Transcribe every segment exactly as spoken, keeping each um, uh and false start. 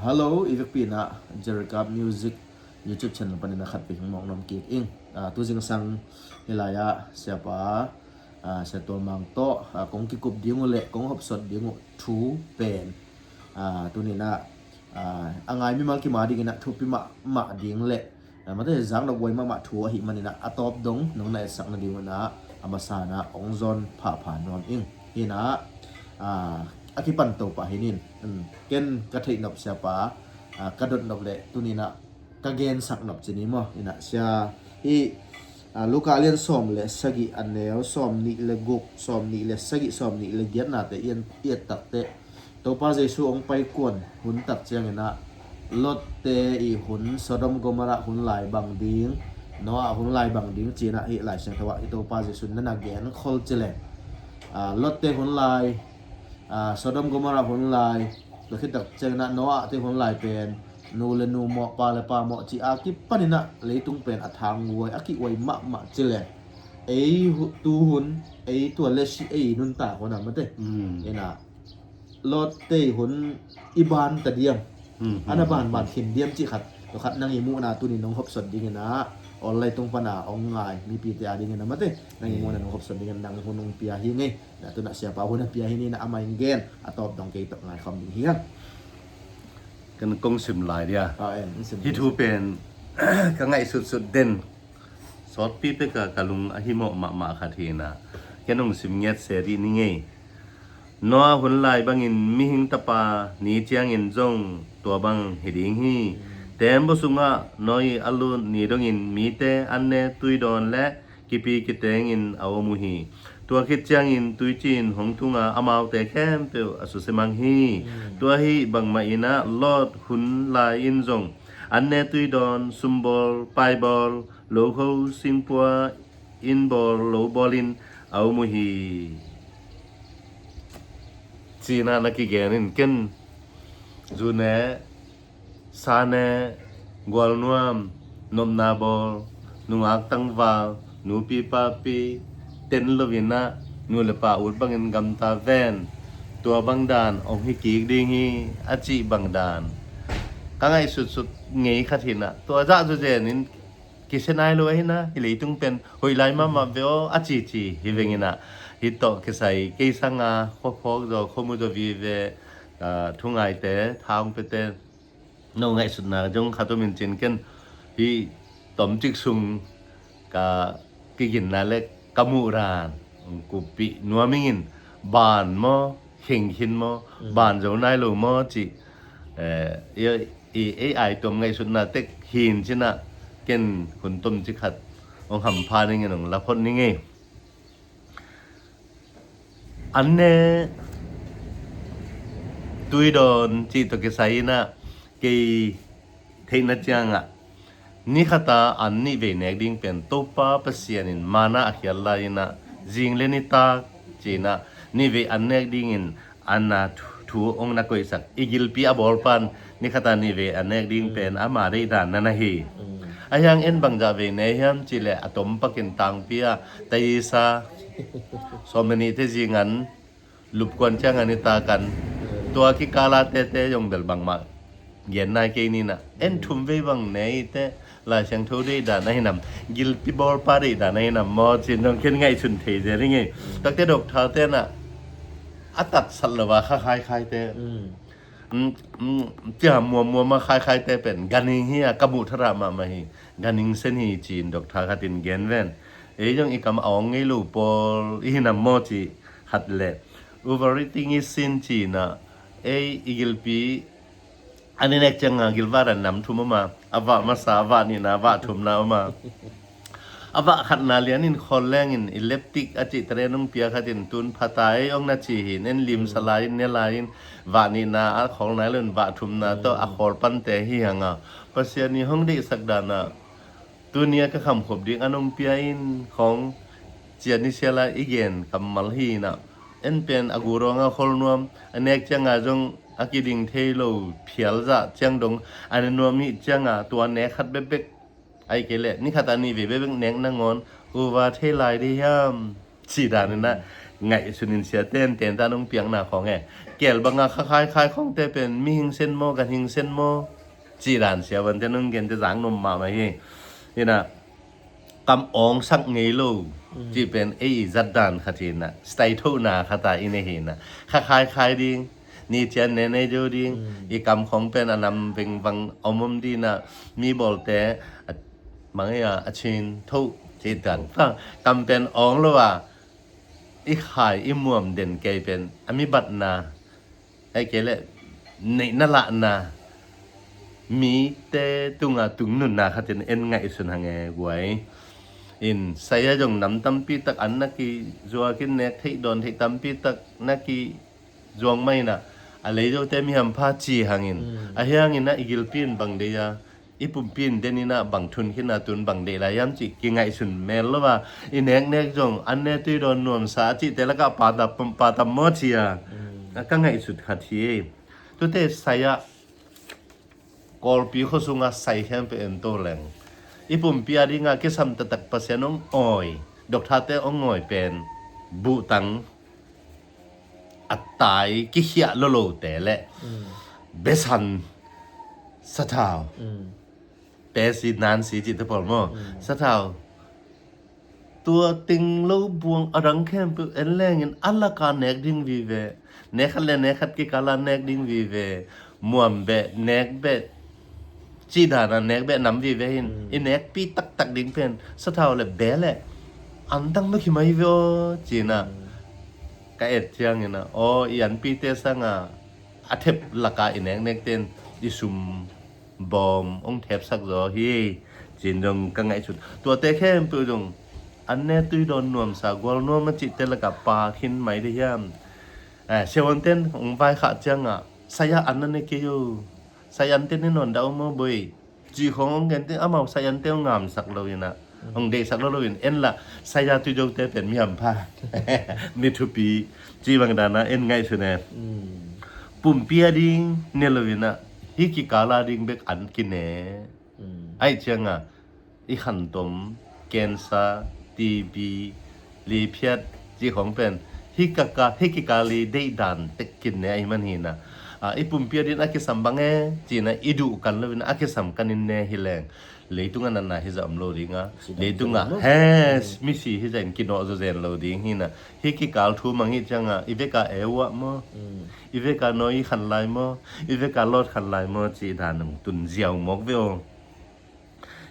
Hello, i vekpi in ah Jerikap Music YouTube channel panin a khat vei hong mawk nuam kik ing. Ah, tu zingsang hih lai-ah siapa, ah, Sia Tual Mang tawh, ah, kong kikup ding uh le kong hopsot ding uh thu pen, ah, tuni in ah, ah, a ngai mimal kim a dingin ah thupi mahmah ding le, ah, mate, zaknop huai mahmah thu ahih manin ah a tawp dong nong na etsak nading un ah a masa in ah hong zawn phapha nuam ing. Hi in ah, ah, a kipan Topa hi in, um, ken ka theih nop siapa, ah, ka dot nop le tuni in ah ka gensak nop ci ni maw. Hi in ah sia, hih, ah, Luka lian sawm le sagih, a neu sawm nih le guk, sawm nih le sagih, sawm nih le giatnate i en, i et takteh, Topa Jesu hong paikuan hun tak ciangin ah Lot-te i hun, Sodom Gomorrah hun lai bang ding, Noah hun lai bang ding ci in ah hih Lai Siangtho ah i Topa Jesu in na na genkhol ci leng, ah, Lot-te hun lai, ah, Sodom Gomorrah hun lai, tua khit tak ciangin ah Noah-te hun lai pen nu le nu mawh, pa le pa mawh ci a kipanin ah leitung pen a thanghuai, a kihuai mahmah ci leng, ei hu-, tu hun, ei tua le si ei nuntak hun ah, mate. Mm. Hi in ah Lot-te hun i ban ta diam? Mm, a na mm, banban khin diam cih khat, tua khat nang i muhna tuni nong hopsot dingin ah online tung pan a hong ngai mipite a dingin ah, mate, nang i muhna nong hopsot dingin nang hun hong pia hi ing ei. Na tu in ah siapa hun a pia hi in ah amah in gen, a tawp dong kei tawh ngaikhawm ding hi hang. Kan kong sim lai dia. Ah, en, sim. Hih thu pen ka ngaihsutsut den, sawtpi pek a ka lung a himawh mahmah khat hi in ah, ken hong sim ngiat se dih ning ei. Noah hun lai bangin Mihing Tapa ni ciangin zong tua bang hi ding hi. Teembaw sungah Noah i a lut ni dongin mite an ne tui dawn le kipi kitengin a om uh hi. Tua khit ciangin tuicin hong tung a, amaute khempeuh a susia mang hi. Mm. Tua ahih bangmah in ah Lot hun lai in zong an ne tui dawn, sumbawl, paibawl, lokho, singpua, innbawl, lobawlin a om uh hi, ci in ah na kigen in, ken zu ne, sa ne, gualnuam, nopna bawl, nungak tangval, nupi papi, ten lo in ah nu le pa ut bangin gamta ven, tua bang dan hong hi kik ding hi, a cih bang dan ka ngaihsutsut ngei khat hi in ah, tua zah zawzen in kisia nai lo ahi in ah, hih leitung pen hoih lai mahmah ve aw, a cici hi veng in ah, hih tawh kisai kei sang a khuaphawk zaw, khuamu zaw vive, ah, thungaite, tha hong piate, no ngaihsutna zong khat om in cin, ken hih tomcik sung ka kiginna le ka muh dan kuppih nuam ing in, ban maw, khengkhin maw, mm, ban zo nai lo maw cih, eh, i, i, ei ai tuam ngaihsutna tek hi in cin ah, ken hun tomcik khat hong hampha ning in hong laphot ning ei. An ne tui dawn cih tawh kisai in ah, kei theihna ciangah ni khat a an nih vei nek ding pen Topa Pasian in manna a khial lai in ah, zing le nitak ci in ah nih vei an nek dingin an na thu, thu hong na koihsak. I gilpi a bawlpa in ni khat a nih vei an nek ding pen ama deih dan na na hi. Mm. Ahi hang en bangzah vei ne hiam cih leh, a tom pakin tangpi a taisa sawm le nihte zing an, lupkuan ciang a nitak an, tua kikal a tete zong bel bangmah gen nai kei ni in ah. En thum vei bang ne i teh, Lai Siangtho deih dan ahi nam, gilpi bawlpa deih dan ahi nam maw cin dong ken ngaihsun thei zel ing ei. Takte doctor te in ah a tatsat lo a kha khaikhaite, mm, mm, mm, cia muammuam a khaikhaite pen ganhing hi a, ka muh tharah mahmah hi, ganhing sen hi ci in doctor khat in gen ven. Ei zong i kam a awng ngei lo pawl i hi nam maw cih khat le, overeating i sin ci in ah, ei i gilpi an i nek ciang a gilvah dan nam thum om a, a vah masa, a vah nihna, a vah thumna om a. A vah khatna lian in khawl leng in, i leptic a cih teren hong pia khat in, tun pha ta ei hong na ci hi in, en lim sa lai in, ne lai in, vah nihna a khawl nai lo in, vah thumna tawh a khawl pante hi hang a. Pasian i hong deihsak dan ah, tuni a ka khamkhop ding an hong pia in khawng cian i sia lai i gen kammal hi in ah, en pen a gu ruang a khol nuam, a nek ciang a zong a kiding thei lo phial zah ciang dong a ne nuam hi ciang a, tua nek khat bekbek, ahih kei leh ni khat a nih vei bekbek nek nangawn uva thei lai dih hiam, cih dan in ah ngaihsun in sia tenten ta nong piakna khawng e. Kel banga kha khaikhai khawngte pen mihing sen maw, ganhing sen maw, cih dan siavuante nong gente zak nuam mahmah hi. Hi na, kam awngsak ngei lo cih pen ei i zat dan khat hi na, style thohna khat a i nei hi na, kha khaikhai ding, ni cian ne nei deuh ding, i kam khawng pen a nam vengvang om om ding na, mi bawlte a mang ei a, a chin thoh cih dan. Kam pen awng lo a, i khai i muam den kei pen a mi batna, ai kei leh neihna lahna, mite tunga tungnunna khatin en ngaihsun hang e guai. In saya zong nam tampi tak an na kizuak in, nek theih dawn theih tampi tak na kizuak mah in a, a lei zote mi hampha ci hangin, a hi hangin a i gilpi in bang dei a, i pumpi in den in a bang thun khin a, tun bang deih lai hiam cih kingaihsun mel lo a, i neknek zong an ne tui dawn nuamsa a cihte lakah pa tam, pa tam maw ci a, a ka ngaihsut khat hi. Tute sai ah, Kawlpi khua sungah sai khempeuh en to leng, i pumpi a dingah kisam taktak Pasian hong awi, dokthate hong awi pen buhtang a tai kikhiah lolote le besan sathau, pesi nansi cihte pawl maw, sathau, tua ting lo buang a dang khempeuh en lengin a laka nek ding vive, nek khat le nek khat kikala nek ding vive, muam beh nek beh, cih dana nek beh nam vive hin i nekpi taktak ding pen sathau le beh le an dang bek hi mai ve aw cina ka et ciangin a, aw i anpite sanga a thep laka i neknek ten i sum bawm hong thepsak zaw hi. Cin zong ka ngaihsut, tuate khempeuh zong an ne tui dawn nuamsa gual nuam a cihte lakah pa khin mai dih hiam? Eh, siavuanten hong vaikhak ciangah saya an na ne kei uh, saya ante ne nawn dah uh maw boi, cih khawng hong gente, amau saya ante hong ngamsak lo inah, hong deihsak lo lo in, en lah saya tui zote pen mi hampha, mi thupi, cih bang dana en ngaihsun e. Pumpi a ding ne lo inah, hih kikala ding bek an kine. Aih cianga i khantom, cancer, T B, liphiat cih khawng pen hih kaka, hih kikali deihdan tek kine ahi man hina. Ah, i pumpi a din a kisam bang e cina i duh kan lo in a kisam kan in ne hi leng, leitunga natna hi zah om lo dinga, leitungah he misi hi zah in kinawh zaw zen lo ding hina. Hih kikal thu mang hih cianga i veka e uah maw, i veka nawi khan lai maw, i veka lawt khan lai maw cih dan hong tun ziau mawk ve aw.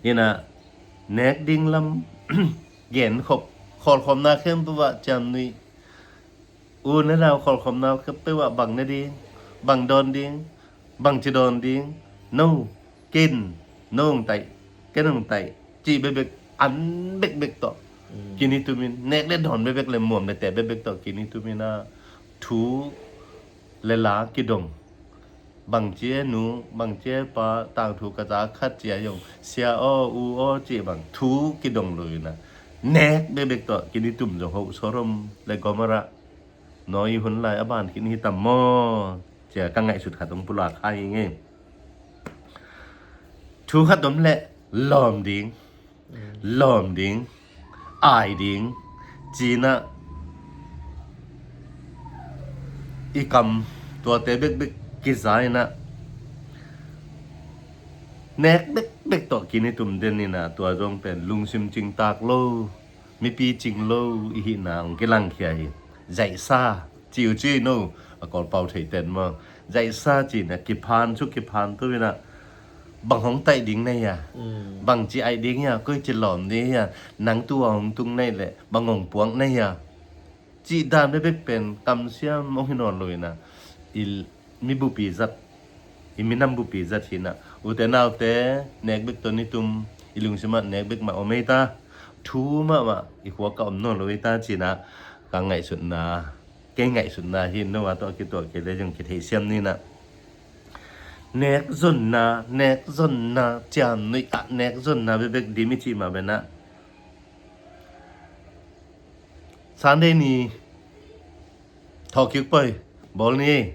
Inah nek ding lam gen khop, khawlkhopna khempeuh ah ciamnuih, u ne nau khawlkhopna khempeuh ah bang ne ding, bang dawn ding, bang ci dawn ding, no, ken, no hong taih, ken hong taih cih bekbek, an bekbek tawh kini tumin, nek le dawn bekbek le muam le teh bekbek tawh kini tumin ah thu le la kidong. Bangci e nu, bangci e pa, tangthu ka za khat cia zong sia aw u aw cih bang thu kidong lo inah, nek bekbek tawh kini tum zong hoh Sodom le Gomorrah nawi hun lai a ban khin hi tam maw cia ka ngaihsut khat hong pulak hai ngei. Thu khat om leh lawm ding, lawm ding, ai ding, cinah i kam tuate bekbek kiza inah nek bekbek tawh kini tum den inah, tua zong pen lungsim cingtak lo, mipi cing lo i hihna hong kilangkhia hi. Zaihsa ci uh ci no, a Kawlpau theiten maw, zaihsa cina kiphan cu kiphan tu inah, bang hong taih ding nei a, bang ci aih ding hia, koi ci lawm ding hia, nang tu a hong tung nei leh bang hong puak nei hia, cih dan bekbek pen kamsiam hong hi nawn lo inah, i mi bupi zat, i minam bupi zat hinah, ute naute, nek bek tawh ni tum, i lungsimah nek bek mah om ei ta, thu mahmah i khua ka om nawn lo ei ta cinah, ka ngaihsutna, kei ngaihsutna hi, no a tawh a kituah kei le zong kitheihsiam ninah. Nek zonna, nek zonna, ciamnuih ah nek zonna bekbek dim i cih mah benah, Sunday ni thawhkik poi bawl ni,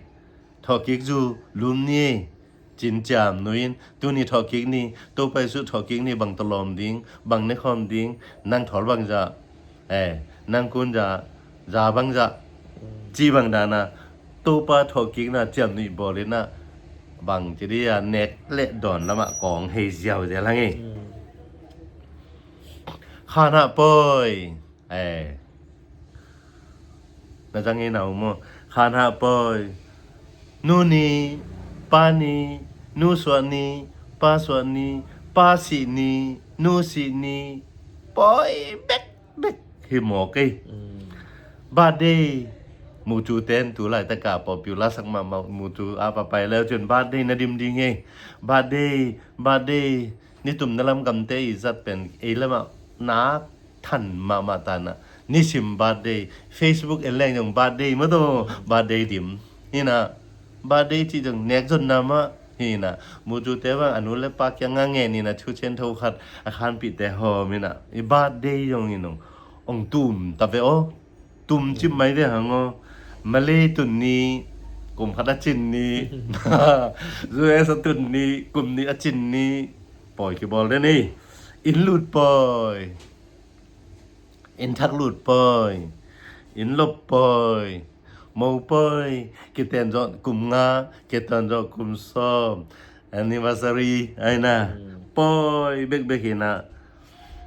thawhkik zu lum ni, cinciam nuin tuni thawhkik ni, Topa Jesuh thawhkik ni bang tawlawm ding, bang nekhawm ding, nang thawl bangzah, eh, nang kunzah, za bangzah, ci bang dana Topa thawhkikna ciamnuih bawl in ah bang ci dih a, nek le dawn lamah kawng hei ziauziau hang ei. Khanah pawi, eh, na zang ei na um maw? Khanah pawi, nu ni, pa ni, nu suah ni, pa suah ni, pa sih ni, nu sih ni, pawi bek bek hi mawk ei. Birthday, mucu ten tu laitaka popular sak mahmah, mucu a papai leu cun birthday na dim ding ei. Birthday, birthday, nitum na lamkamte i zat pen ei lamah nak than mahmah tanah. Nisim birthday, Facebook en leng zong birthday mataw, birthday dim. Hinah, birthday cih zong nek zonna mah. Hinah, mucute bang a nu le pa kiangah ngen inah, thucian tho khat a khanpihte hawm inah, i birthday zong in ong, ong tum ta ve aw. Tum cip mai ve hang aw. Malay tun ni, kum khat a cin ni. U S a tun ni, kum ni a cin ni. Pawi kibawl den ei. Inn lut pawi. Inn thak lut pawi. Inn lop pawi. Mo pawi. Kiten zawh kum nga, kiten zawh kum sawm. Anniversary aina. Pawi bekbek hinah.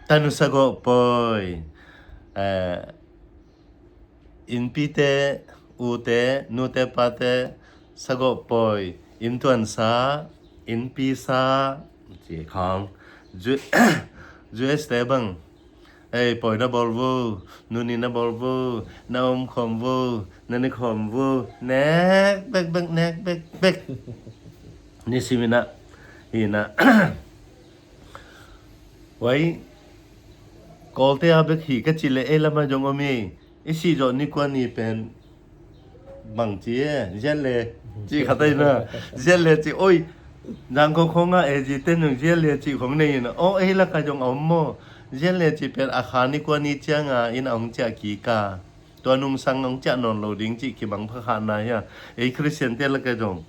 Tanu sagawh pawi. Eh, innpite, ute, nute, pate sagawh pawi, inntuansa, innpisa, ci khawng. U S te bang, ei, pawi na bawl vo, nuni na bawl vo, na om khawm vo, na ni khawm vo, nek bekbek, nek bekbek. Nisim inah, hinah. Wai, Kawlte a bek hi ka cih leh ei lamah zong om hi. I sih zawh ni kua ni pen bang ci e, ziat le cih khat aina. Ziat le cih, oi, zangkong khawngah e, zite nung ziat le cih khong nei inah. Aw, ei lakah zong a om maw? Ziat le cih pen a kha ni kua ni cianga inn a hong ciah kik a, tua nungsang hong ciah nawn lo ding cih kimang pha kha na hia? Ei Khristiante lakah zong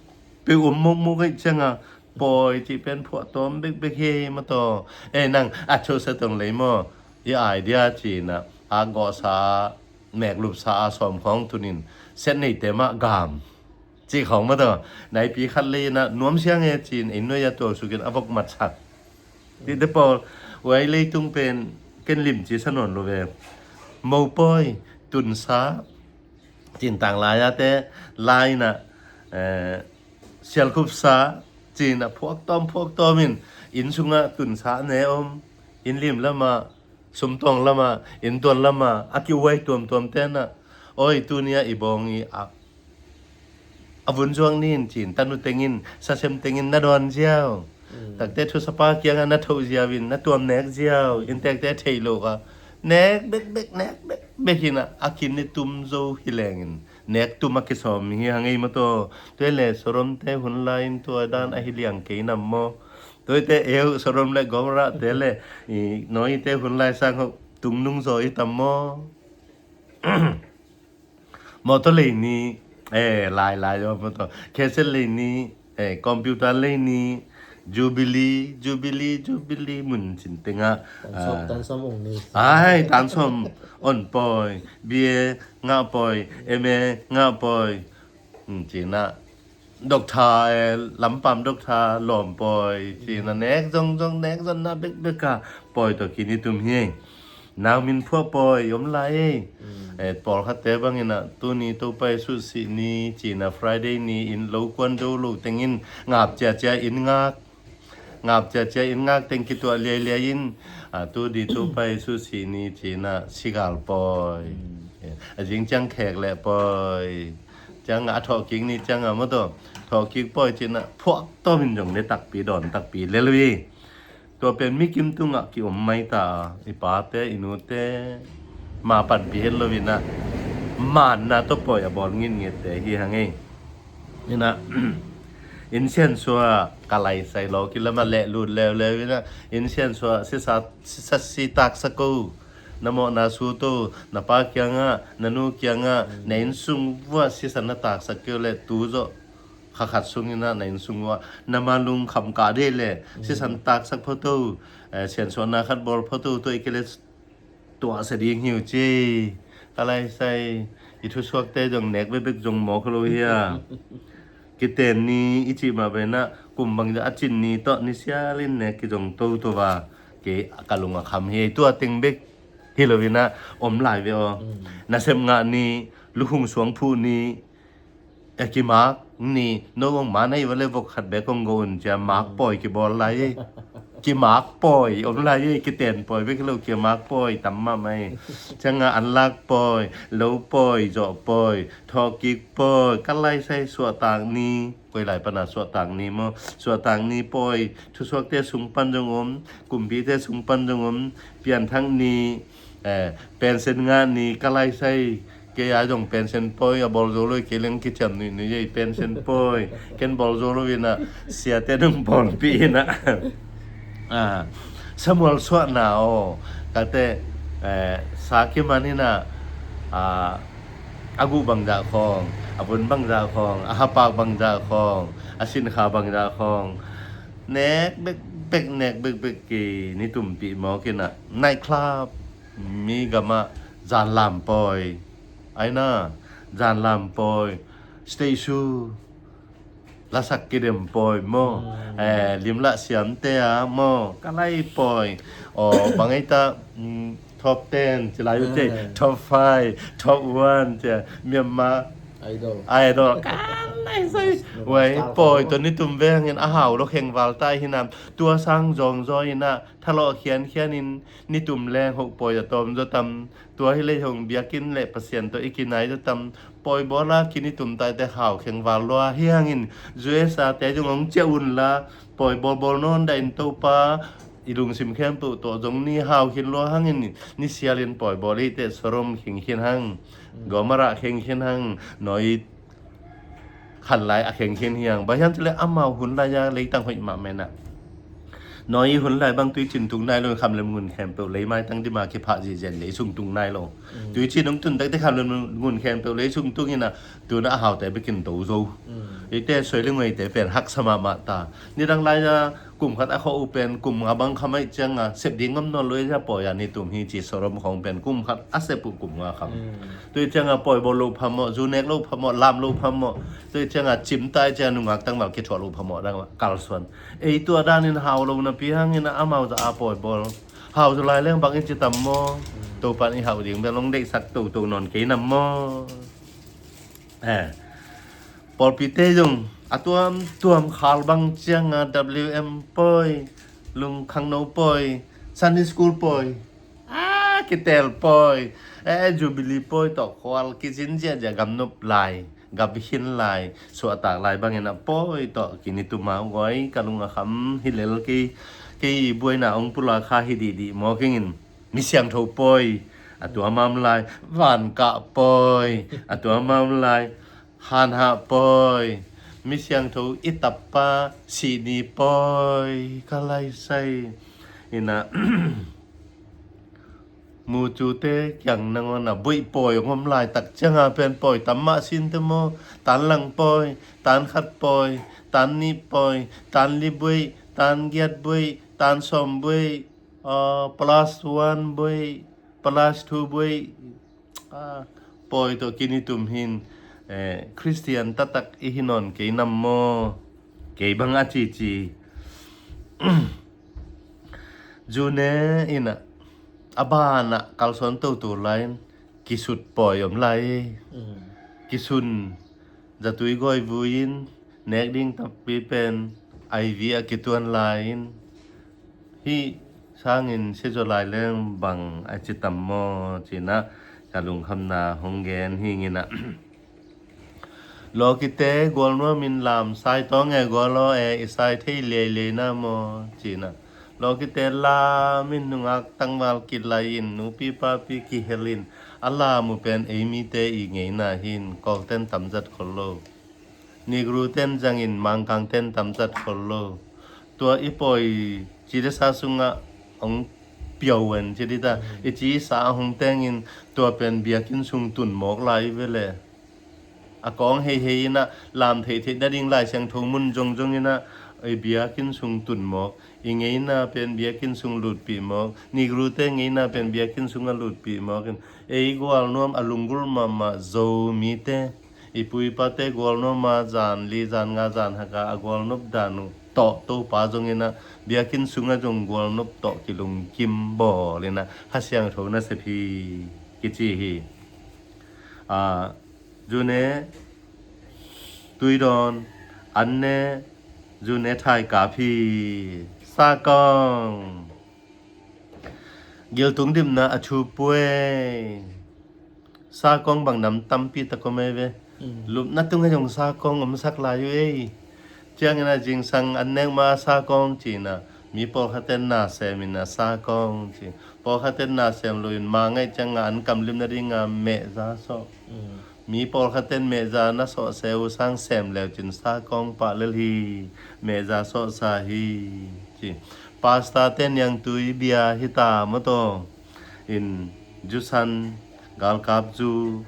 peuh om mokmok ei cianga, pawi cih pen phuahtawm bekbek hi mataw. Ei nang a chosa tong lei maw? I idea cinah a gawhsa, meklupsa a sawm khawng tunin set neite mah gam cih khawng mataw. Naipi khat lei inah nuam siang e cin ei nuai a tuau sukin a vok matsak. Tite pawl, uai leitung pen ken limci sa nawn lo ve. Mopawi, tunsa, cintang lai-ate, lai inah, eh, sialkhupsa, cinah phuaktawm, phuaktawm in, inn sungah tunsa ne om, inn lim lamah, sumtawng lamah, inntuan lamah, a kiuai tuamtuam tenah, oi, tunia i bawng i a, a vun zuak nin cin, tanu tengin, sasem tengin na dawn ziau. Takte thusapa kiangah na thoh ziau in, na tuam nek ziau, inntekte theih loh a, nek bekbek, nek bekbek hinah, a kin ni tum zo hi lengin, nek tum a kisawm hi hang ei mataw. Tua le Sodomte hun lai-in tua dan ahi liang kei nam maw? Tuate eu Sodom le Gomorrah te le i Noite hun lai sang ho tungnung zaw i tam maw? Motor lei ni, eh, lai lai aw motor. Cassette lei ni, eh, computer lei ni, Jubilee, Jubilee, Jubilee mun cin tengah. Tan sawm, ah, tan sawm ong ni. Ai, tan sawm on pawi, B A ngah pawi, M A ngah pawi. Hmm, cinah. Doctor, eh, lampam doctor lawm pawi, cinah nek zong zong nek zonna bekbek a pawi tawh kinitum hi. Nau min phuah pawi om lai ei. Eh, pawlkhatte bangin ah tuni Topa Jesuh sih ni cinah Friday ni in lo kuan do lo tengin ngap ciacia in ngak. Ngap ciacia in ngak teng kituah liailiai in, ah, tuni Topa Jesuh sih ni cinah sigal pawi. Eh, a zing ciang khek leh pawi. Ciangah a thawhkik ni ciangah mawtaw thawhkik pawi cinah phuak tawmin zong le takpi dawn takpi lel uh hi. Tua pen mikim tungah ki-om maita a, i pate i nute ma panpih het loinah manna tawh pawi a bawl ngitngette hi hang ei. Inah in siansuah ka laisai law kilamah lehlut leuleu inah in siansuah sisa, sisa si taksa ko. Na mawhna su to, na pa kiangah, na nu kiangah, na innsung vuah sisan na taksak keu le tu zawh kha khat sunginah na innsung vuah na ma lungkham kah dei le sisan taksak photo, eh, siansuahna khat bawl photo tuai kei le tuahsia ding hi uh ci. Ka laisai I thusuakte zong nek bekbek zong mawk lo hi a. Kiten ni i cih mah bangin ah kum bangzah a cin ni tawh ni sialin nek kizong toto a, kei ka lung a kham hi. Tua teng bek hi loin ah om lai ve aw. Nasep ngah ni, lukhung suang phuh ni, e kimak ni, no bang ma nei vale vok khat bek kong go un cia mak pawi kibawl lai hi. Kimak pawi om lai hi, kiten pawi bek hi lo, kimak pawi tam mahmah hi. Ciangah anlak pawi, lo pawi, zawh pawi, thawhkik pawi, ka laisai suahtak ni, koi lai pana suahtak ni maw, suahtak ni pawi, thusuakte sung pan zong om, kumpite sung pan zong om, pianthak ni, eh, pension ngah ni, ka laisai, kei a zong pension pawi a bawl zo lo, kei leng kiciam nuihnuih ei pension pawi, ken bawl zo lo inah, siate dong bawlpih inah. Ah, Samuel suahna aw, kate, eh, sa kiman inah, ah, a guh bangzah khawng, a vun bangzah khawng, a hapak bangzah khawng, a sinkha bangzah khawng, nek bekbek, nek bekbek ki ni tumpih mawk inah, night club, mi gamah zanlam pawi, aina, zanlam pawi, stage show, lasak kidem pawi maw, eh, limlah siamte a maw, ka lai pawi, aw, bang ei ta, mm, top ten ci lai uh tei, top five, top one ci, Myanmar Idol. Idol. Ka lai sai. Wai, pawi tawh ni tum vengin a hau lo khengval ta hinam. Tua sang zawngzaw inah, thalawh khiankhianin ni tum leng hoh pawi a tawm zaw tam. Tua hi lei hong biakinn le Pasian tawh i kinai zaw tam. Pawi bawla ki ni tum taite hau khengval lua hiangin U S A te zong hong ciah unla, pawi bawlbawl nawn dahin Topa i lungsim khempeuh tawh zong ni hau khin lua hangin, ni sialin pawi bawl i teh Sodom khing khin hang, Gomorrah khing khin hang, Noah khan lai a kheng khin hiang. Bang hiam cileh amau hun lai a leitang hoih mah menah, Noah hun lai bang tuicin tung nai lo, khamlem ngun khempeuh lei maitang dima kiphah zihzian lei sung tung nai lo. Tuicin hong tun takte khamlem ngun khempeuh lei sung tung inah, tunah a haute bekin to zo. Eite soi le nguaite pen haksa mahmah ta. Nidang lai a kum khat a khawh uh pen kum nga bang kham aih cianga sep ding ngam nawn lo, ei a pawi a ni tum hi ci, Sodom khawng pen kum khat a sep uh kum nga kham. Tui cianga pawi bawl lo phamawh, zu nek lo phamawh, lam lo phamawh. Tui cianga cimtai cianga nungak tangval kithuah lo phamawh dang kalsuan. Ei tua danin hau lo napi hangin amau za a pawi bawl. Hau zu lai leng bang i ci tam maw? Topan i hau ding bel hong deihsak toto nawn kei nam maw? Eh. Pawlpite zong a tuamtuam khal bang cianga W M pawi, lungkhangno pawi, Sunday school pawi, a kitel pawi, eh, Jubilee pawi tawh khual kizin ziahziah gamnop lai, gam khin lai, suahtak lai bangin a pawi tawh kinitum a guai ka lung a kham hi lel kei, kei buaina ong pula kha hi dihdih maw kengin. Mi siangtho pawi a tuamam lai, vankah pawi a tuamam lai, hanhah pawi, mi siangtho i tappa sihni pawi ka laisai. Ina mucute kiang nangawn a buaih pawi hong om laitak cianga pen pawi tam mah sinte maw, tan lang pawi, tan khat pawi, tan nih pawi, tan li buaih, tan giat buaih, tan sawm buaih, ah, plus one buaih, plus two buaih, ah, pawi tawh kinitum hin, eh, Khristian taktak i hi nawn kei nam maw? Kei bang a cici. Zune inah a banah kalsuan toto lai-in kisut pawi om lai. Kisun zatui gawi vui-in nek ding takpi pen I V a kituan lai-in, hih sangin sizo lai leng bang a ci tam maw cinah ka lungkhamna hong gen hinginah. Lawkite gualnuamin lam sai tawng e gual aw e, i sai thei leileina maw cinah. Lawkite lamin nungak tangval kilai-in nupi papi kihel in a lam uh pen ei mite i ngeina hin kawkten tamzat khol lo. Negro ten zangin mangkang ten tamzat khol lo. Tua i pawi cidesa sungah hong piau en cidita i cisa a hong tengin tua pen biakinn sung tun mawk lai i vele. A kawng heihei inah lam theihtheih nading Lai Siangtho mun zongzong inah ei biakinn sung tun mawk, i ngeina pen biakinn sung lutpih mawk, Negrute ngeina pen biakinn sungah lutpih mawk in, ei gualnuam a lunggulh mahmah Zomite, i pu i pate gualnuam a zan li zan nga zan haka a gualnop dan uh tawh Topa zong inah biakinn sungah zong gualnop tawh kilungkim bawl inah Kha Siangtho nasep hi kici hi. A, zune tuidawn, anne zune thaikap hi. Sakawng, giltung dimna a thu puai. Sakawng bang nam tampi tak om ei ve. Lupna tungah zong sakawng omsak lai uh ei. Ciangin a zingsang an nek ma sakawng cina, mi pawlkhatten na semin a sakawng ci. Pawlkhatten na sem loin ma ngaih cianga an kamlim nadinga mehza sawh. Mi pawlkhatten mehza na sawh se uh sang sem leucin sakawng pah lel hi. Mehza sawhsa hi ci. Pastor te niangtui bia hita mawtaw in, zusan, galkap zu,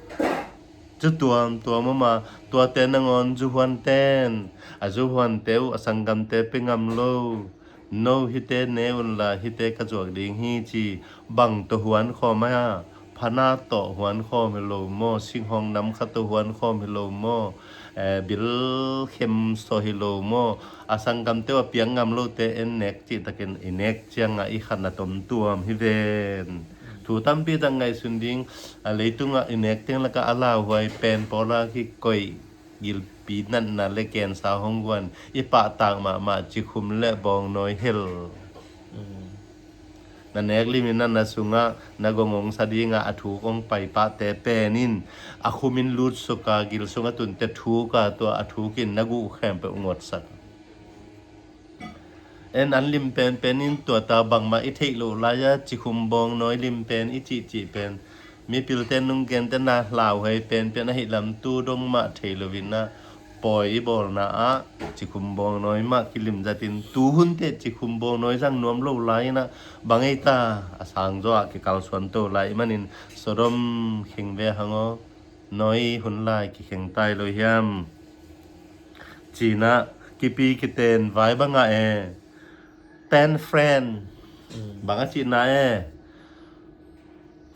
zu tuamtuam om a, tuate nangawn zuhuanten a zuhuante uh a sanggamte pe ngam lo. No hite ne unla hite ka zuak ding hi ci. Bang tawh huan khawm a, phanat tawh huan khawm hi lo maw, singhawng nam khat tawh huan khawm hi lo maw, eh, bil khem sawh hi lo maw, a sanggamte uh a piak ngam lote en nek cihtakin i nek ciangah i khan a tomtuam hi ven. Thu tampi tak ngaihsun ding, a leitungah i nek teng lakah a lauhuai pen pawla kikoih, gilpi natna le kensa hong guan, i pahtak mahmah cikhum le bawngnawi hel. Na nek limin a na sungah na gong hong sa dingah a thuk hong paipahte pen in a khumin lut suka gil sungah tunte thuka tua a thukin na guh khempeuh ngotsak. En an lim penpen in tuata bangmah i theih loh lai-a cikhum bawngnawi lim pen i cihcih pen mipilten nungkenten a lauhuai penpen ahih lam tu dong mah thei loin ah pawi i bawlna ah cikhum bawngnawi mah kilim zatin tuhun teh cikhum bawngnawi zang nuam lo lai-in ah bang ei ta a sangzaw ah kikalsuan to lai ih manin Sodom kheng ve hang aw. Nawi hun lai kikheng tai lo hiam? Cinah kipi kiten vai bangah e, ten friend bangah cihna e,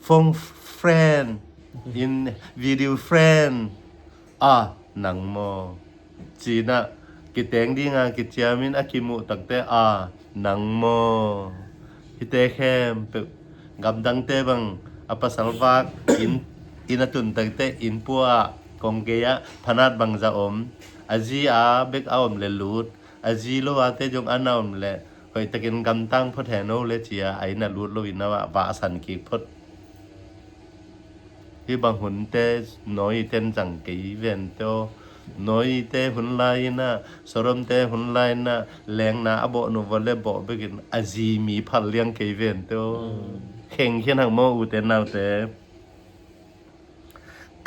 phone friend in video friend a nang maw? Cinah kiteng dinga kiciamin a kimuh takte a nang maw? Hite khempeuh gamdangte bang a pasal vak inn, inn a tun takte inn pua ah kong gei ah phanat bangzah om, a zi a bek a om le lut, a zi lo ate zong a na om le hoihtakin gamtang phot hen o le cia a inn a lut loin a vahsan kik phot. Hih bang hunte Nawite in zang kei vente aw. Nawite hun lai-in ah, Sodomte hun lai-in ah lengna a bawh nuh vawh le bawh bekin a zi mi phal liang kei vente aw. Khengkhian hang maw ute naute.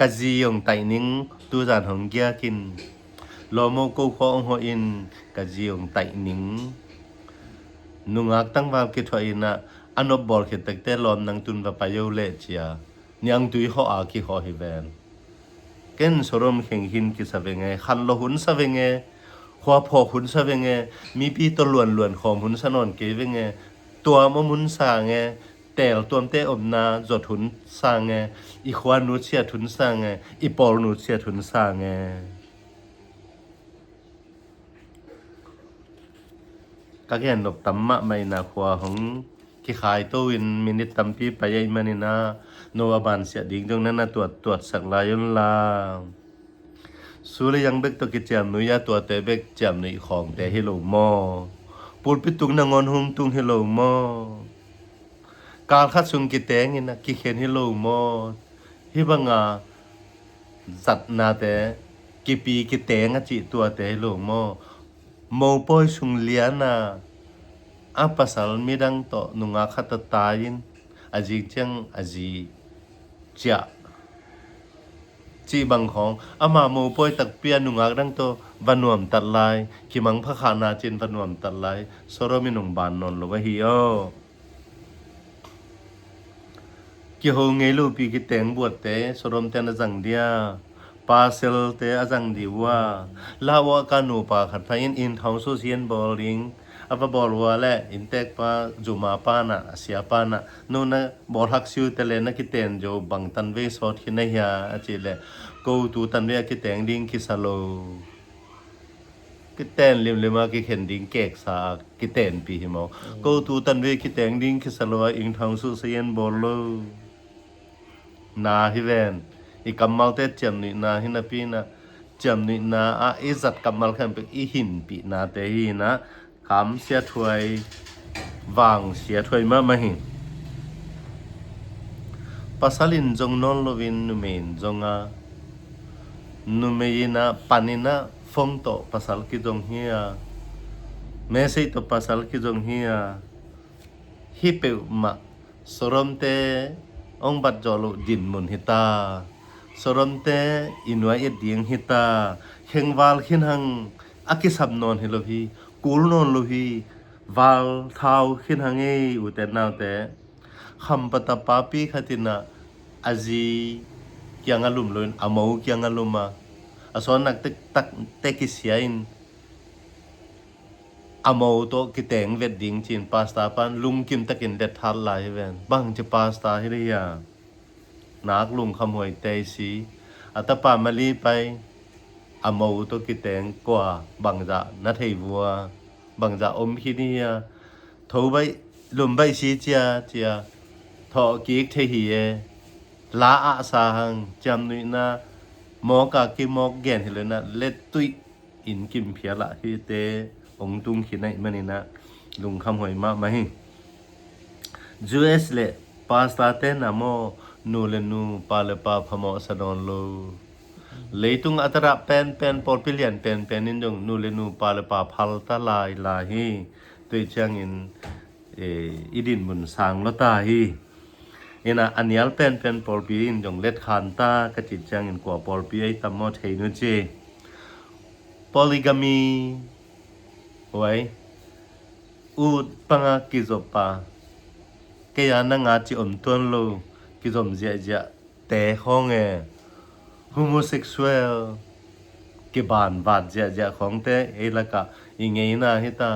Ka zi hong taih ning, tuzan hong giakin lawmo ko khua hong hawhin ka zi hong taih ning. Nungak tangval kithuah in ah a nopbawl khit takte lawm nang tun va pai o leh cia niangtui hawh a kikhawh hi ven. Ken Sodom kheng hin kisa venge, khanlawh hun sa venge, khuaphawk hun sa venge, mipi tawh luanluan khawm hun sa nawn kei venge, tuam om hun sa nge, teel tuamte omna zot hun sa nge, i khua nutsiat hun sa nge, i pawl nutsiat hun sa nge. Ka gen nop tam mahmah in ah khua hong kikhai to in minit tampi pai ahih manin ah no a bansiah ding zong na na tuat tuatsak lai un la. Su le yang bek tawh kiciamnuih a tuate bek ciamnuih khawngte hi lo maw? Pulpit tung nangawn hong tung hi lo maw? Kal khat sung kiteng in a kikhen hi lo maw? Hih banga zatnate kipi kiteng a cih tuate hi lo maw? Mopawi sung liana a pasal midang tawh nungak khat a tai in a zing ciang a zi ciah cih bang khawng ama mopawi takpi a nungak dang tawh va nuamtat lai, kimang phakhahna cin va nuamtat lai, Sodom in hong ban nawn lo ahi aw. Kiho ngei lopi kiteng buatte Sodom ten a zang dia, parcel te a zang dih uh a, lau ah ka nupa khat pha in, inn thong su sian bawl ding a va bawl uh a le, inntekpa zuma pa na, a sia pa na, nu na bawl hak siu te le na kiten zo bang tanvei sawt khin na hia a ci le, ko tu tanvei a kiteng ding kisa lo. Kiten limlim a kikhen ding keksa a kitenpih hi maw? Ko tu tanvei kiteng ding kisa lo a, inn thong su sian bawl lo. Na hi ven, i kammalte ciamnuihna hi napi na, ciamnuihna ah i zat kammal khempeuh i hinpihnate hi na, kam sia thuai, vang sia thuai mahmah hi. Pasal in zong nawn loin numei in zong a, numei in a pan in a phone tawh pasal kizong hi a, message tawh pasal kizong hi a, hih peuhmah Sodom te hong bat zawh loh dinmun hi ta. Sodom te i nuai et ding hi ta. Khengval khin hang, a kisam nawn hi lo hi, kul nawn lo hi, val thau khin hang ei, ute naute. Khampa tapa pi khat in a, a zi kiang a lum loin a mo kiang a lum a, a sawnnak tektak te kisia in, a mo tawh kiteng vet ding ci-in pastor pan lungkim takin let hat lai hi ven. Bang ci pastor hi dih hia? Nak lungkham huai te si. A tapa mali pai, a mo tawh kiteng kua, bangzah na thei vua, bangzah om khin hi hia? Tho baih, lum baih si cia, cia, thawh kik thei hi e. La ah sa hang, ciamnuihna, mawk a kimawk gen hi lo na, let tuih in kimphial ah hihte hong tung khin ahih manin a, lungkham huai mahmah hi. U S le pastor te na maw, nu le nu, pa le pa phamawh sa nawn lo. Leitung a tadah penpen, pawlpi lian penpen in zong nu le nu, pa le pa phal ta lai lai hi. Tua ciangin, eh, i dinmun sang lua ta hi. Ina a nial penpen pawlpi in zong let khan ta ka cih ciangin kua pawlpi ei tam maw thei nu ci. Polygamy, huai, ut panga kizop a, kei a na nga ci om tuan lo, kizom ziahziah te khawng e, homosexual, kiban vat ziahziah khawngte ei lakah i ngeina hi ta,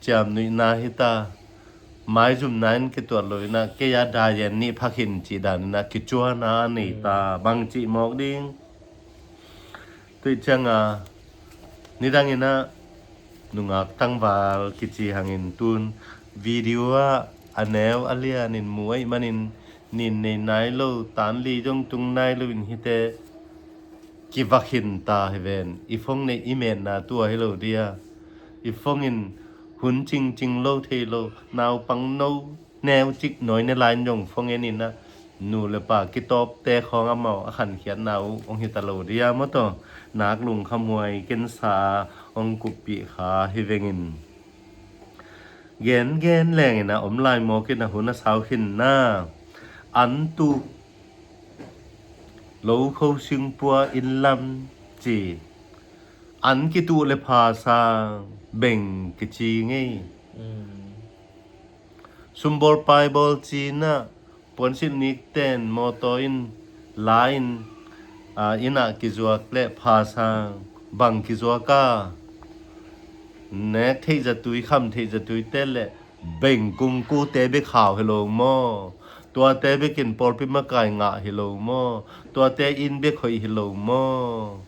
ciamnuihna hi ta, maizumna in kituat lo in a, kei a daian nih phak hin cih dan in a, kicuana a nei ta, bang cih mawk ding. Tuih ciang a, nidang in a, nungak tangval kici hangin tun video ah a neu a lian in mu ahih manin nin nei nai lo, tan li zong tung nai lo in hite kivak hin ta hi ven. I phone neih i metna tua hi lo dia. I phone in hun cingcing lo thei lo, naupang no neu cik nawi ne lai in zong phone en in a, nu le pa kitawpte khawng amau a khankhiatna uh hong hi ta lo dia maw taw. Nak lungkham huai kensa a hong kuppih kha hi vengin. Gengen lengin a om lai mawk in a hun a sau khin na. An tuk lo kho singpua inn lam ci. An kituh le pha sang beng kici ngei. Sumbawl paibawl cina, puansilh nikten mawtaw in la in, a, inn ah kizuak le pha sang bang kizuak a, nek theih zatui, kham theih zatui te le beng kungkute bek hau hi lo maw? Tuate bekin pawlpi makai ngah hi lo maw? Tuate inn bek hoih hi lo maw?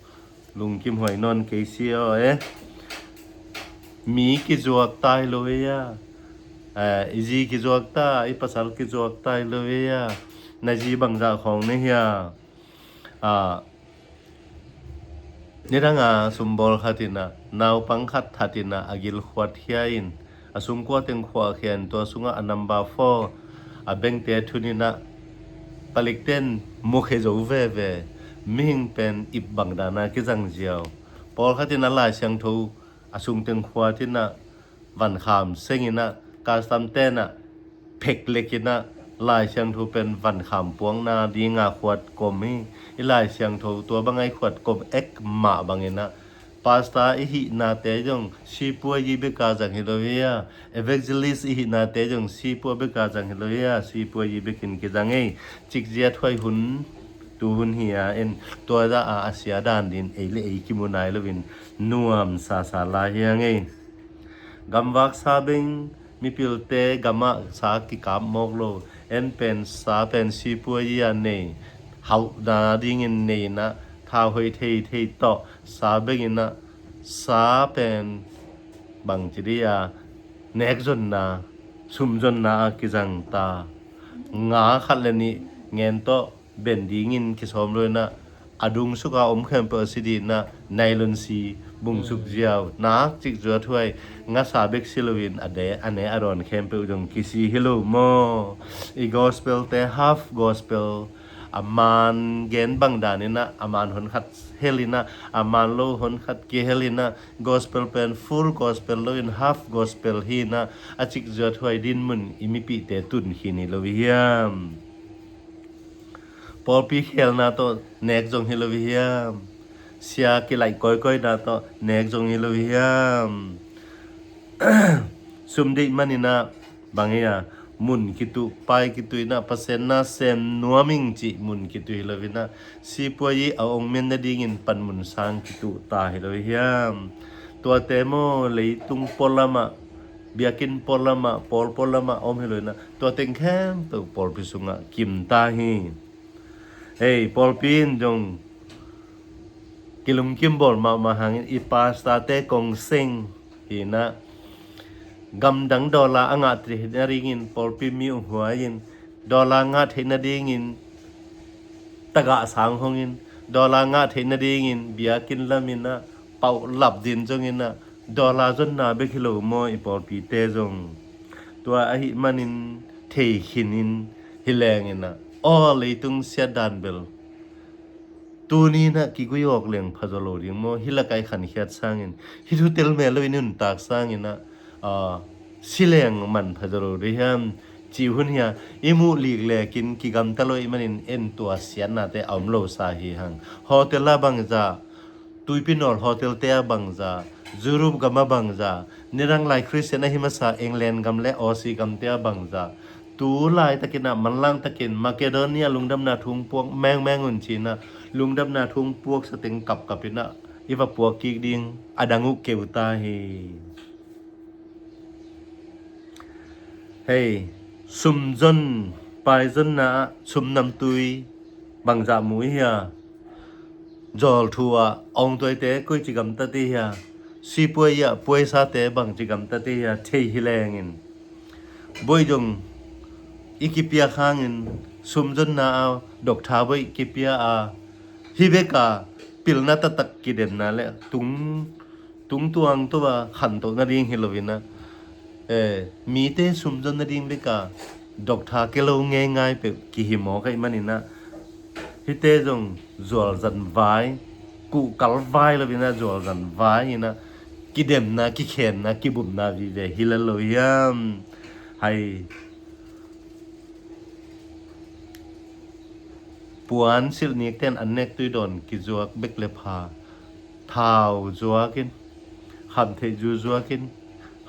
Lungkim huai nawn kei si aw e. Mi kizuak ta hi lo hi a. Eh, i zi kizuak ta, i pasal kizuak ta hi lo hi a. Na zi bangzah khawng na hi a. Ah, nidang a sumbawl khat in a, naupang khat that in a, a gilkhuat khia in, a sungkua teng khuah khia in, tua sungah a number four a bengte thun in a, palikten mukhia zo veve, mihing pen ip bang dan a kizang ziau. Pawlkhat in a Lai Siangtho a sung teng khuat in a, vankham seng in a, custom ten a, phek lek in a, Lai Siangtho pen vankham puakna ding a khuat kom hi. I Lai Siangtho tua bang a i khuat kom ek mah bang in a, pastor i hihnate zong sipua yi bek a zang hi lo hi a, evangelist i hihnate zong sipua bek a zang hi lo hi a, sipua yi bekin kizang ei. Cikzia thuai hun Tu hun hi a en tua dah a a sia dan din ei le ei kimu nai loin nuam sasa lai hi a ngei. Gamvak sabeng mipilte gamah sa kikap mawk lo. En pen sa pen sipuayi a nei hauhna dingin nei inah thau hoih thei thei tawh sa beng inah sa pen bangci dih a nekzonna sumzonna a kizang ta nga khat le nih ngen tawh ben dingin kisawm lo inah a dungsuka om khempeuh a si dih inah nailon si bungsuk ziau nak cik zuat huai ngasa bek si loin a de a ne a dawn khempeuh zong kisi hi lo maw? I gospel te half gospel a man gen bang dan inah a man hon khat hel inah a man lo hon khat kihel inah gospel pen full gospel loin half gospel hi inah a cik zuat huai dinmun i mipihte tun khin hi lo hiam? Pawlpi khelna tawh nek zong hi lo hiam? Sia kilaih kawikawi na tawh nek zong hi lo hiam? Sum deih man inah bang hi a mun kituh pai kituh inah Pasian na sem nuam ing cih mun kituh hi lo inah sipuayi a ong men nadingin panmun sang kituh ta hi lo hiam? Tuate maw leitung pualamah biakinn pualamah pawl pualamah om hi lo inah tua teng khempeuh pawlpi sungah kim ta hi. Hei pawlpi in zong kilungkim bawl mahmah hangin i pastor te kong seng hi inah gamdang dollar a ngah theih nadingin pawlpi mi uh huai in dollar ngah theih nadingin tagah sang hongin dollar ngah theih nadingin biakinn lam inah pauh lap din zong inah dollar zonna bek hi lo maw i pawlpite zong? Tua ahi manin thei khin in hi leng inah aw leitung siat dan bel tuni inah kigui awk leng phazaw lo ding maw? Hi lakah i khankhiat sangin hi thu tel mel lo i nuntak sang inah si leng man phazaw lo dih hiam? Cih hun hi a i muh lik lekin kigamta lo i manin en tua siatnate a om lo sa hi hang. Hotel ah bangzah Tuipi Nawl hotel te ah bangzah Europe gam ah bangzah nidang lai Christian ahi masa England gam le Aussie gamte ah bangzah tu laitakin ah manlang takin Macedonia lungdamna thu puak mengmeng un ci inah lungdamna thu puaksa teng kapkap inah i va puak kik ding a dang uh keu ta hi. Hei sumzon paizonna ah sumnamtui bangzah mu i hia? Zawlthu ah awngtuaite koici gamta ti hia? Sipuai ah puaisate bangci gamta ti hia? Thei hi lengin boih dong i kipiak hangin sumzonna a doktha boih kipia a hi beka pilna taktak kidemna le tung tungtuang tua khantoh nading hi lo inah mite sumzon nading beka doktha kelo ngeingai peuh kihi mawk ahi man inah hite zong zualzan vai kuhkal vai lo inah zualzan vai inah kidemna kikhenna kibupna vive hi la lo hiam? Hai puan silhnik ten an nek tui dawn kizuak bek le pha thau zuakin khamtheih zu zuakin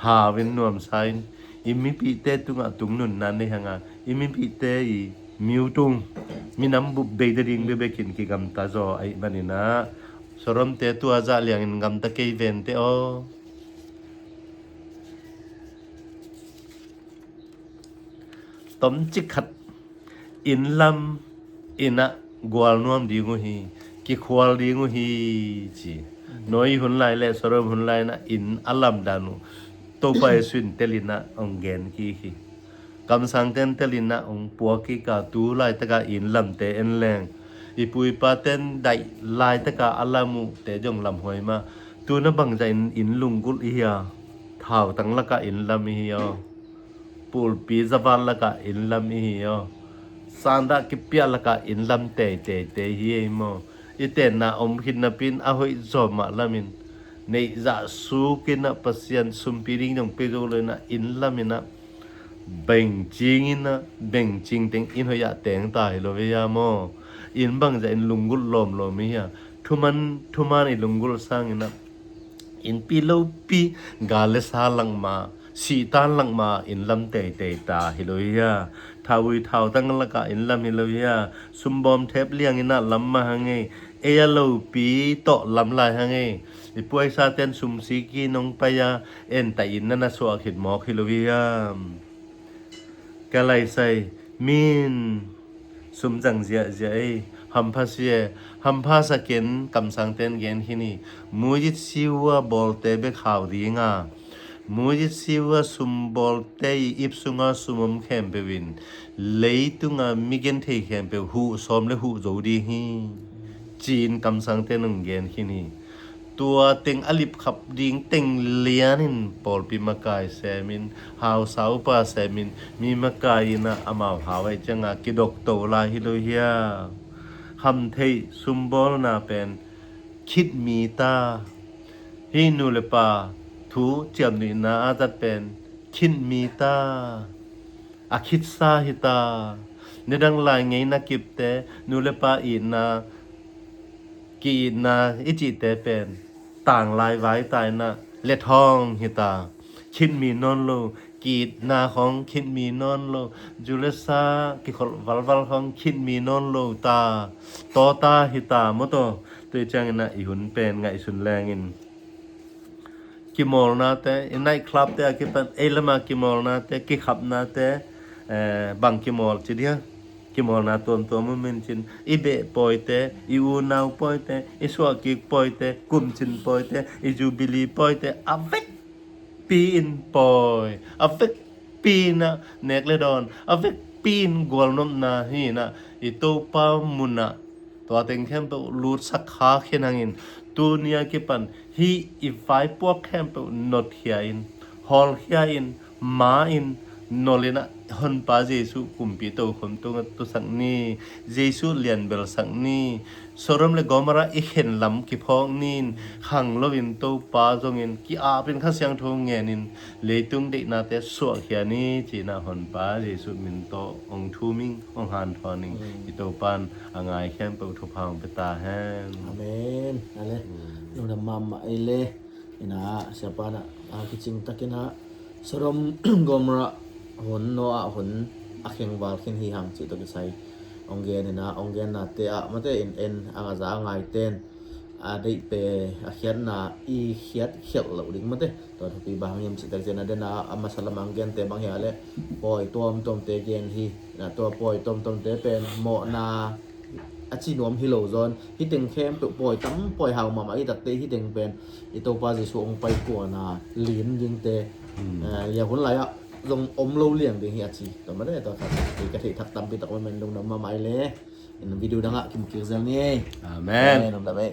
hau in nuamsa in i mipihte tungah tungnunna nei hanga i mipihte i miutung minam bup bei dading bebekin kigamta zaw ahi man inah Sodomte tua zah liangin gamta kei vente aw. Tomcik khat inn lam inah gual nuam ding uh hi kikhual ding uh hi ci. Noi hun lai le Sodom hun lai inah inn a lamdan uh Topa Jesu in tel inah hong gen kik hi. Kamsang ten tel inah hong puak kik a tu laitaka inn lamte en leng i pu i pa ten daih laitaka a lam uhte zong lamhuai mah. Tu na bangzah in inn lunggulh i hia? Thautang lakah inn lam i hi aw. Pulpi zavat lakah inn lam i hi aw. Sandah kipiah lakah inn lam teiteite hi ei maw? I tenna om khit napi in a hoih zawh mah lamin neih zah sukinah Pasian sumpi ding dong pia zo lo inah inn laminah bengcing inah bengcing teng inn hoih ah teng ta hi lo ve ia maw? Inn bangzah in lunggulh lawmlawm i hia? Thuman thuman i lunggulh sanginah innpi lopi gal le sa langma sihtan langma inn lam teitei ta hi lo hia? Thau ui thau tang lakah in lam hi lo hi a, sumbawm thep liang in ah lam mah hang ei. Ei a lopi tawh lam lai hang ei. I puaisa ten sumsik hi nong pai a, en ta in na na suah khit mawk hi lo hi a. Ka laisai min sum zang ziahziah ei. Hampha si e. Hampha sa ken kamsang ten gen khin hi. Muyit siwa bawlte bek hau ding a, muyit siwa sumbawlte i ip sunga sum om khempeuh in leitunga mi genthei khempeuh huh sawm le huh zo ding hi, ci-in kamsangte nong gen khin hi. Tua teng a lipkhap ding teng lianin pawlpi makai semin, hausa upa semin, mi makai inah amau hau aih cianga kidokto lai hi lo hia. Hamtheih sumbawlna pen khitmi ta. Hih nu le pa thu ciamnuihna a zat pen khitmi ta. A khitsa hi ta. Nidang lai ngeina kipte, nu le pa itna, ki-itna i cihte pen tanglai vai ta inah lethawng hi ta. Khitmi nawn lo. Ki-itna khawng khitmi nawn lo. Julesa kikholh valval khawng khitmi nawn lo ta. Tawta hi ta maw taw. Tua cianginah i hun pen ngaihsun lengin kimawlnate, i night clubte a kipan ei lama kimawlnate, kikhapnate, eh, bang kimawl ci dia. Kimawlna tuamtuam um in cin, i beh pawite, i unau pawite, i suahkik pawite, kumcin pawite, i jubilee pawite, a vekpi in pawi, a vekpi inah nek le dawn, a vekpi in gualnopna hi inah i Topa munah tua teng khempeuh lutsak kha khin hangin, tuni a kipan hih i vaipuak khempeuh notkhia in, hawlkhia in, ma in, nolh inah Honpa Jesuh kumpi tokhom tungah tusak ni. Jesuh lianbelsak ni. Sodom le Gomorrah i khen lam kiphawk ni in, khang loin Topa zongin ki-apin Kha Siangtho ngenin leitung deihnate suahkhia ni, ci-inah Honpa Jesuh min tawh hong thum ing, hong hanthawn ing. I Topan a ngai khempeuh thupha hong pia ta hen. Amen. Ale. Lungdam mahmah ei le. Inah siapa inah a kicing takinah Sodom Gomorrah hun, Noah hun a khengval khin hi hang cih tawh kisai hong gen inah, hong gennate ah mate in en a ngaza a ngaiten a deihpe a khiatna i khiat khialh loh ding mate. Tua thupi bang hang hiam cih tak cian a dena a masa lamah hong gente bang hia le pawi tuamtuamte gen hi. Inah tua pawi tuamtuamte pen mawhna a ci nuam hi lo zawn, hih teng khempeuh pawi tam pawi hau mahmah hih takte hih teng pen i Topa Jesuh hong paikuana lim dingte, eh, ya hun lai-ah zong om lo liang ding hi a ci. Tua mate tua khat i ka theih thak tampi tak om men lungdam mahmah ei le. In video dangah kimu kik zel ni. Amen. Amen. Lungdam ei.